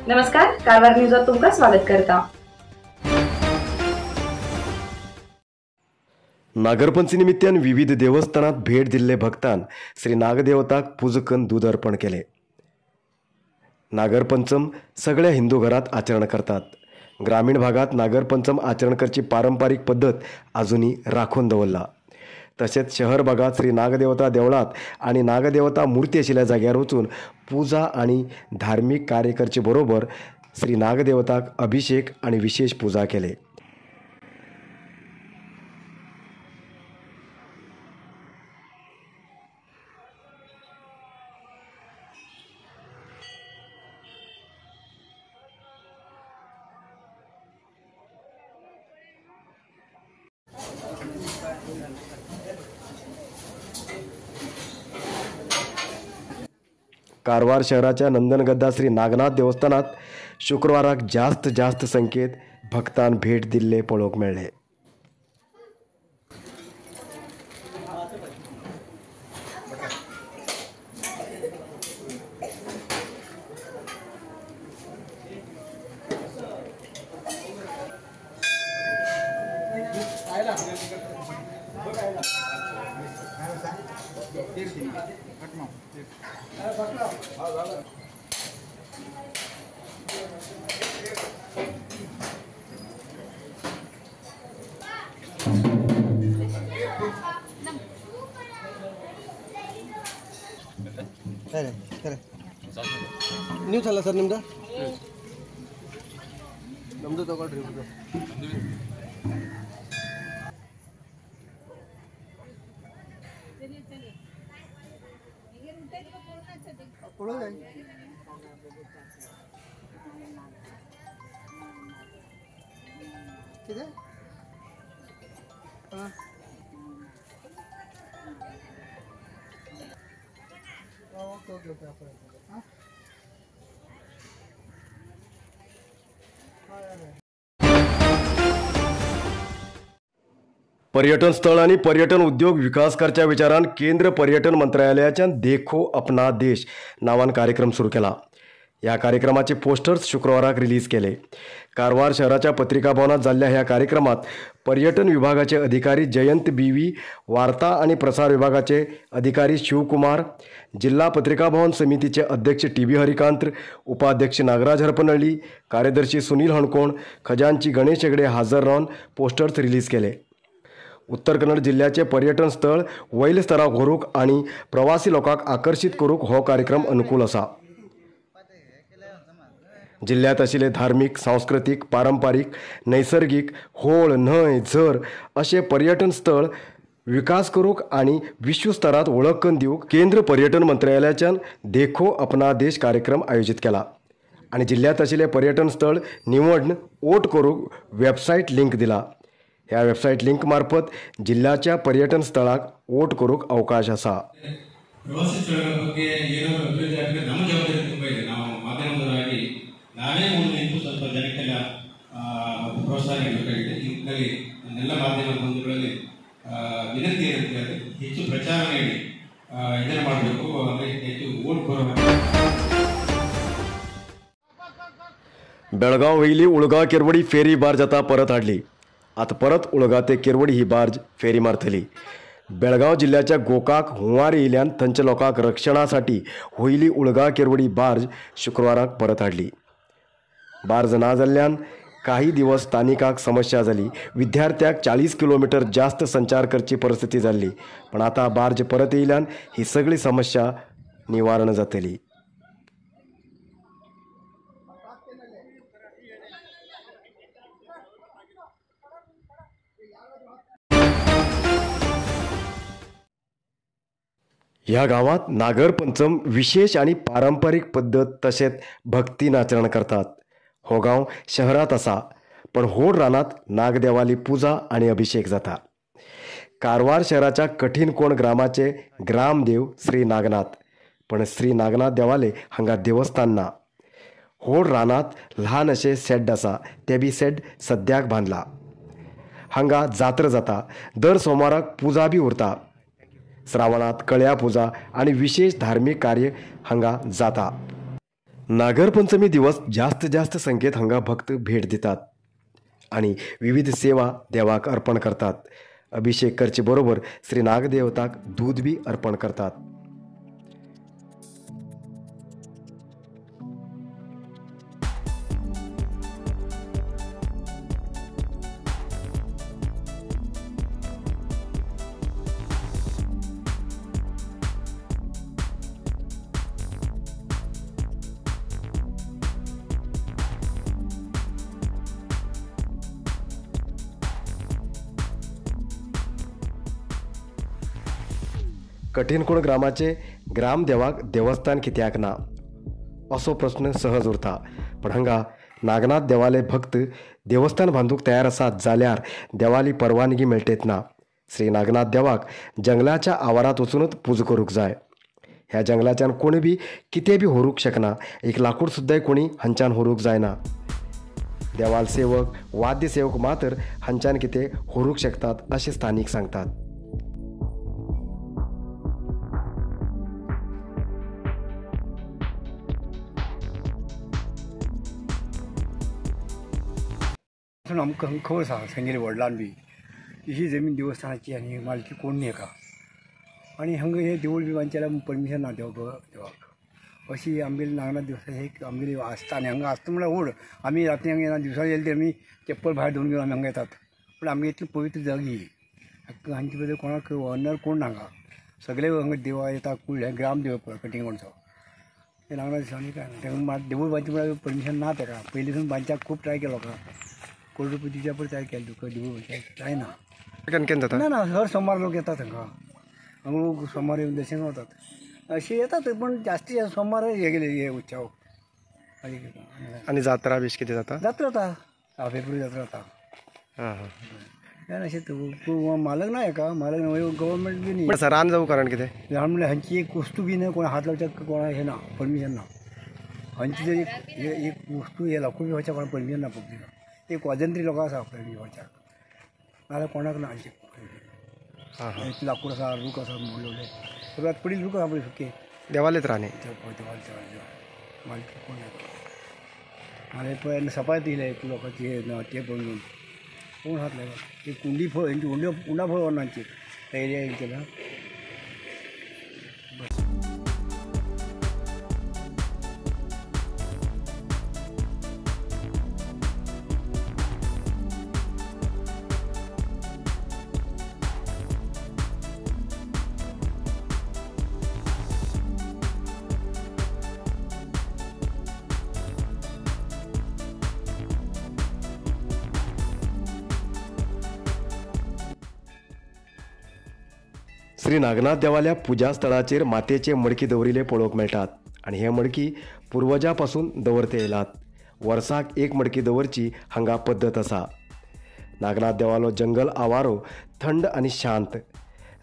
नमस्कार, कारवार न्यूजात तुमका स्वागत करता। नागरपंचमी निमित्तान विविध देवस्थानात भेट दिल्ले भक्तान श्री नागदेवताक पुजकन दूध अर्पण केले। नागरपंचम सगळ्या हिंदू घरात आचरण करतात। ग्रामीण भागात नागरपंचम आचरण करची पारंपरिक पद्धत अजूनही राखून दवरला। तसेच शहर भागात श्री नागदेवता देवळात आणि नागदेवता मूर्ती आशिल्ल्या जाग्यार वचून पूजा आणि धार्मिक कार्य करचे बरोबर श्री नागदेवताक अभिषेक आणि विशेष पूजा केले। कारवार शहराच्या नंदनगद्दा श्री नागनाथ देवस्थानात शुक्रवाराक जास्त जास्त संख्येत भक्तान भेट दिल्ले पळोवंक मेळ्ळे। ನ್ಯೂಸ್ ಅಲ್ಲ ಸರ್ ನಿಮ್ದು ನಮ್ಮದು ತಗೊಳ್ರಿ. Okay okay okay. पर्यटन स्थळ आणि पर्यटन उद्योग विकास करच्या विचारान केंद्र पर्यटन मंत्रालयाच्या देखो अपना देश नावान कार्यक्रम सुरू केला। या कार्यक्रमाचे पोस्टर्स शुक्रवाराक रिलीज केले। कारवार शहराच्या पत्रिका भवनात जाल्ल्या ह्या कार्यक्रमात पर्यटन विभागाचे अधिकारी जयंत बीवी, वार्ता आणि प्रसार विभागाचे अधिकारी शिवकुमार, जिल्हा पत्रिका भवन समितीचे अध्यक्ष टी बी हरिकांत, उपाध्यक्ष नागराज हरपनळ्ळी, कार्यदर्शी सुनील हणकोण, खजांची गणेश हेगडे हजर रावन पोस्टर्स रिलीज केले। उत्तर कन्नड जिल्ह्याचे पर्यटन स्थळ वयल स्तराक व्हरूंक आनी प्रवासी लोकांक आकर्शीत करूंक हो कार्यक्रम अनुकूल आसा। जिल्ह्यात आशिल्ले धार्मिक, सांस्कृतिक, पारंपरिक, नैसर्गिक होळ, न्हंय, झर अशे पर्यटन स्थळ विकास करूंक आनी विश्व स्तरात वळख करून दिवंक केंद्र पर्यटन मंत्रालयाच्यान देखो अपना देश कार्यक्रम आयोजित केला आनी जिल्ह्यात आशिल्ले पर्यटन स्थळ निवडून वोट करूंक वेबसायट लिंक दिला। ह्या वेबसायट लिंक मार्फत जिल्ह्याच्या पर्यटन स्थळाक वोट करूंक अवकाश आसा। ಪ್ರವಾಸಿ ಸ್ಥಳಗಳ ಬಗ್ಗೆ ಏನಾದರೂ ಅಭಿವೃದ್ಧಿ ಆಗಲಿ ನಮ್ಮ ಜವಾಬ್ದಾರಿ ತುಂಬ ಇದೆ. ನಾವು ಮಾಧ್ಯಮದವರಾಗಿ ನಾವೇ ಮುಂದೆ ನಿಂತು ಸ್ವಲ್ಪ ಜನಕ್ಕೆಲ್ಲ ಪ್ರೋತ್ಸಾಹ ನೀಡಬೇಕಾಗಿದೆ. ಈ ನಿಟ್ಟಿನಲ್ಲಿ ನನ್ನೆಲ್ಲ ಮಾಧ್ಯಮ ಬಂಧುಗಳಲ್ಲಿ ವಿನಂತಿ ಏನಂತ ಹೇಳಿದ್ರೆ ಹೆಚ್ಚು ಪ್ರಚಾರ ನೀಡಿ ಇದನ್ನು ಮಾಡಬೇಕು, ಅಂದರೆ ಹೆಚ್ಚು ವೋಟ್ ಬರುವ. बेळगांव वयली उळगांव केरवडी फेरी बार्ज आतां परत हाडली. आतां परत उळगांव ते केरवडी ही बार्ज फेरी मारतली. बेळगांव जिल्ह्याच्या गोकाक हुंवार येयल्यान थंयच्या लोकांक रक्षणासाठी वयली उळगांव केरवडी बार्ज शुक्रवाराक परत हाडली. बार्ज ना जाल्ल्यान काही दिवस स्थानिकांक समस्या जाली. विद्यार्थ्यांक 40 किलोमीटर जास्त संचार करची परिस्थिती जाल्ली, पण आतां बार्ज परत येयल्यान ही सगळी समस्या निवारण जातली. ह्या गावात नागरपंचम विशेष आणि पारंपरिक पद्दत तशेंच भक्तीन आचरण करतात. हो गांव शहरात आसा, पण होड रानात नागदेवाली पूजा आणि अभिषेक जाता. कारवार शहराच्या कठीणकोण ग्रामाचे ग्रामदेव श्री नागनाथ, पण श्री नागनाथ देवाले हांगा देवस्थान ना. होड रानात ल्हान अशें शेड आसा, तें बी शेड सद्याक बांदला. हांगा जात्रा जाता, दर सोमाराक पूजा बी उरता. श्रावणात कळ्या पूजा आणि विशेष धार्मिक कार्य हांगा जाता. नागरपंचमी दिवस जास्त जास्त संख्येत हांगा भक्त भेट दितात आणि विविध सेवा देवाक अर्पण करतात. अभिषेक करचे बरोबर श्री नागदेवताक दूध बी अर्पण करतात. कठीणकोण ग्रामाचे ग्रामदेवाक देवस्थान कित्याक ना असो प्रश्न सहज उरता. पण हांगा नागनाथ देवाले भक्त देवस्थान बांदूंक तयार आसात जाल्यार देवाली परवानगी मेळटेत ना. श्री नागनाथ देवाक जंगलाच्या आवारांत वचूनच पूजा करूंक जाय. ह्या जंगलाच्यान कोणी बी कितें बी व्हरूंक शकना. एक लाकूड सुद्दां कोणी हांच्यान व्हरूंक जायना. देवाल सेवक वाद्य सेवक मात्र हांच्यान कितें व्हरूंक शकतात अशें स्थानीक सांगतात. आमकां खबर आसा सांगेले व्हडलान बी ही जमीन देवस्थानाची आनी मालकी कोण न्ही हाका आनी हांगा हें देवूळ बी बांदचें जाल्यार परमिशन ना देवाक. अशी आमगेली नागनाथ देवस्थान एक आमगेली आस्था आनी हांगा आस्था म्हणल्यार व्हड. आमी राती हांगा येना, दिवसा येयले तरी आमी चप्पल भायर दवरून घेवन आमी हांगा येतात. पूण आमगे इतली पवित्र जागी हांचे बद्दल कोणाक ओनर कोण ना हांगा. सगळे हांगा देवा येता कुळ हें ग्रामदेव कठिणकोणचो हें नागनाथ देवस्थान काय ना. ताका मात देवूळ बांदचें म्हळ्यार परमिशन ना ताका. पयलीं सून बांदच्याक खूब ट्राय केलो लोकांक. कोटी रुपये दिवच्या पयलीं ट्राय केलें तुका देवूळ जायना. केन्ना जाता ना ना हर सोमार लोक येतात हांगा. हांगा लोक सोमार येवन दर्शन वतात अशें येतात. पण जास्ती जास्त सोमार हे गेले हे उत्सव. आनी जात्रा बीश कितें जाता? जात्रा जाता, फेब्रुवारी जात्रा जाता. अशें मालक ना हेका, मालक ना गव्हर्मेंट बी न्ही. रान जावं कारण कितें? रान म्हणल्यार हांची एक वस्तू बी न्हय कोण हात लावच्याक कोणा हें ना, परमिशन ना. हांची जर एक वस्तू हे लाकूड बी वचपाक कोणा परमिशन ना पब्लिकाक. एक वाजंत्री लोकां आसा परमिशन वचपाक, नाजाल्यार कोणाक ना हांचे. लाकूड आसा, रूख आसा मोडलेले सगळ्यात पडील रूख आसा पळय सुके. देवालेच राने देवाले मालकी कोण आनी पळय सपाय दिले लोकांची ते पळोवन कोण हात लायता. ती कुंडी फळ हेंची उंड्यो उंडा फळ व्हरना हांची त्या एरिया हेंचे ना. श्री नागनाथ देवाल्या पुजा स्थळाचेर मातयेचे मडकी दवरिल्ले पळोवंक मेळटात आनी हे मडकी पुर्वजा पासून दवरते येयलात. वर्साक एक मडकी दवरची हांगा पद्दत आसा. नागनाथ देवालो जंगल आवारो थंड आनी शांत.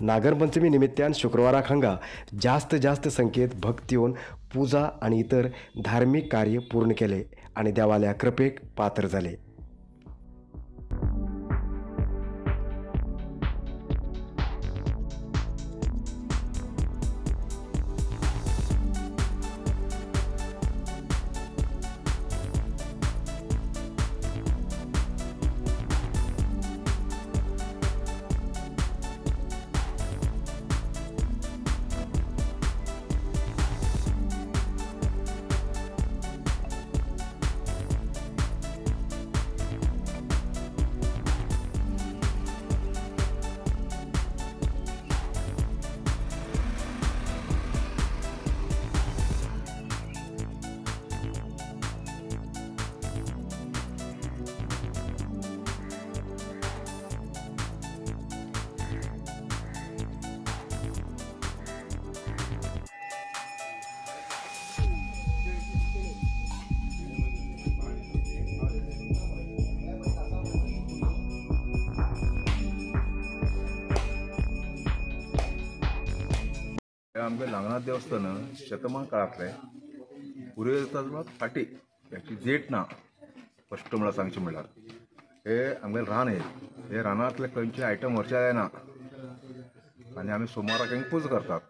नागरपंचमी निमित्यान शुक्रवाराक हांगा जास्त जास्त संख्येत भक्त येवन पुजा आनी इतर धार्मीक कार्य पूर्ण केले आनी देवाल्या कृपेक पात्र जाले. आमगे नागनाथ देवस्थान शतमान काळांतलें पुर्वेज फाटी ह्याची डेट ना. फस्ट म्हळ्यार सांगचें म्हणल्यार हे आमगेलें रान हे रानांतले खंयचे आयटम व्हरचे जायना आनी आमी सोमाराक हांगा पुजा करतात.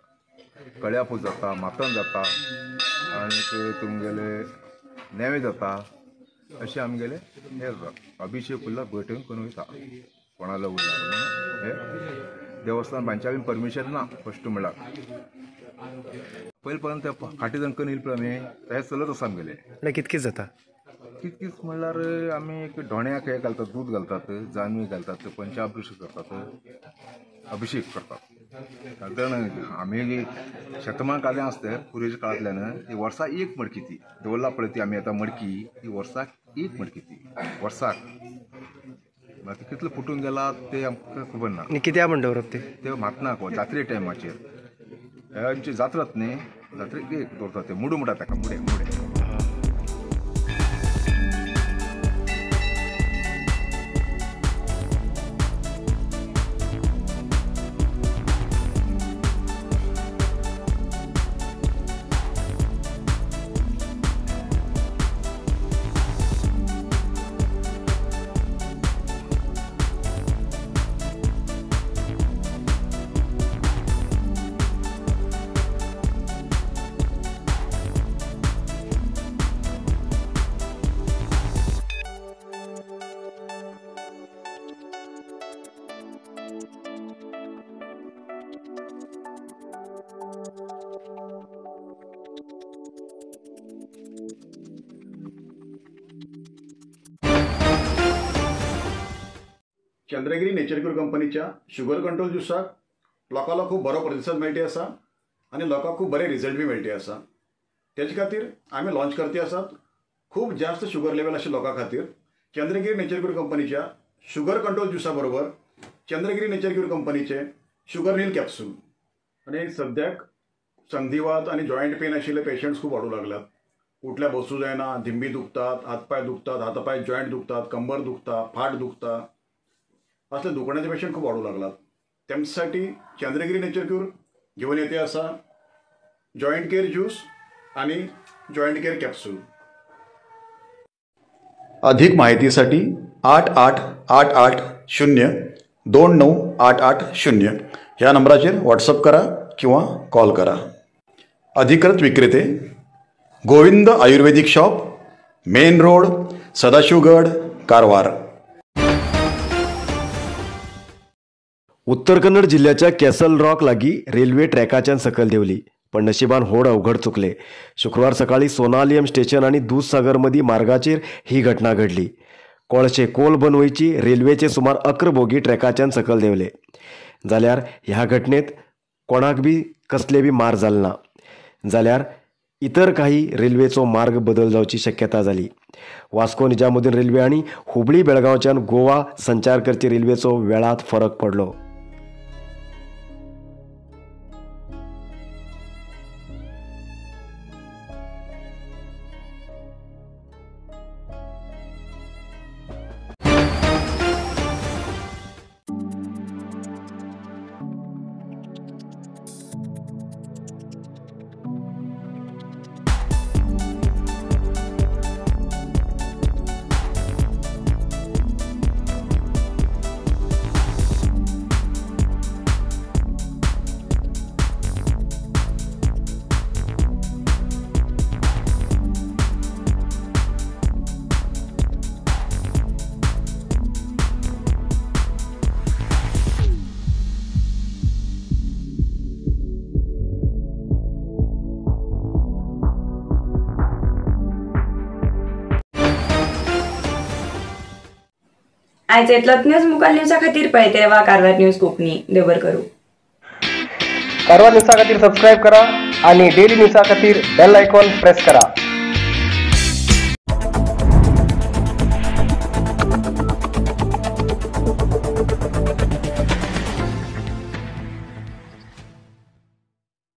कळ्या पूजा जाता, मातन जाता, आनी तुमगेले नेवे जाता अशें आमगेले हें जाता. अभिषेक उरला बैठक करून वयता कोणालो उरला म्हणून हे देवस्थान बांदच्या बी परमिशन ना. फस्ट म्हणल्यार पयलीं पर्यंत फाटी जण येयले पळय आमी तें चलत आसा आमगेले. कितकीच जाता? कितकीच म्हणल्यार आमी एक दोण्याक हें घालतात, दूद घालतात, जानवी घालतात, पंचाभिषेक करतात, अभिषेक करतात. कारण आमी शतमान काल्यां आसता पुर्वेच्या काळांतल्यान ती वर्सा एक मडकी ती दवरला पळय ती आमी आतां मडकी ती वर्साक एक मडकी ती वर्साक मागीर कितलो फुटून गेला ते आमकां खबर ना. कित्याक म्हण दवरप ते? ते म्हातना जात्रे टायमाचेर आमची जात्रात न्ही, जात्रेक एक दवरतात ते मुडू म्हणटा ताका, मुडे मुडे. चंद्रगिरी नेचर क्यूर कंपनीच्या शुगर कंट्रोल ज्युसाक लोकांलो खूब बरो प्रतिसाद मेळटी आसा आनी लोकांक खूब बरे रिजल्ट बी मेळटी आसा. तेजे खातीर आमी लॉन्च करते आसात खूब जास्त शुगर लेवल आशिल्ल्या लोकां खातीर चंद्रगिरी नेचर क्यूर कंपनीच्या शुगर कंट्रोल ज्युसा बरोबर चंद्रगिरी नेचर क्यूर कंपनीचे शुगर नील कॅप्सूल. आनी सद्याक संधिवात आनी जॉयंट पेन आशिल्ले पेशंट्स खूब वाडूं लागल्यात. उठल्या बसूं जायना, धिंबी दुखतात, हातपांय दुखतात, हातापांय जॉयंट दुखतात, कंबर दुखता, फाट दुखता, असले दुखण्याचे पेशंट खूब वाडूं लागलात. तेमच्यासाठी चंद्रगिरी नेचर क्यूर घेवन येते आसा जॉयंट केअर ज्यूस आणि जॉयंट केअर कॅप्सूल. अधिक माहितीसाठी 8 8 8 8 0 2 9 8 8 0 ह्या नंबराचेर व्हॉट्सअप करा किंवा कॉल करा. अधिकृत विक्रेते Govind Ayurvedic shop, main road, Sadashivgad, Karwar. Uttar Kannada जिल्ह्याच्या कॅसल रॉक लागी रेल्वे ट्रॅकाच्यान सकयल देंवली, पण नशिबान होड अवघड चुकले. शुक्रवार सकाळी सोनालियम स्टेशन आणि दूधसागर मदीं मार्गाचेर ही घटना घडली. कोळशे कोल बनवयची रेल्वेचे सुमार 11 बोगी ट्रॅकाच्यान सकयल देंवले. जाल्यार ह्या घटनेत कोणाक बी कसले बी मार जाल ना, जाल्यार इतर काही रेल्वेचो मार्ग बदल जावची शक्यता जाली. वास्को निजामुद्दीन रेल्वे आनी हुबळी बेळगांवच्यान गोवा संचार करची रेल्वेचो वेळांत फरक पडलो. आयज इतलोच न्यूज मुखार न्यूजा खातीर पळयत वा कारवार न्यूज कोंकणी. देव बरें करूं. कारवार न्यूजा खातीर सबस्क्रायब करा आणि डेली न्यूजा खातीर बेल आयकॉन प्रेस करा.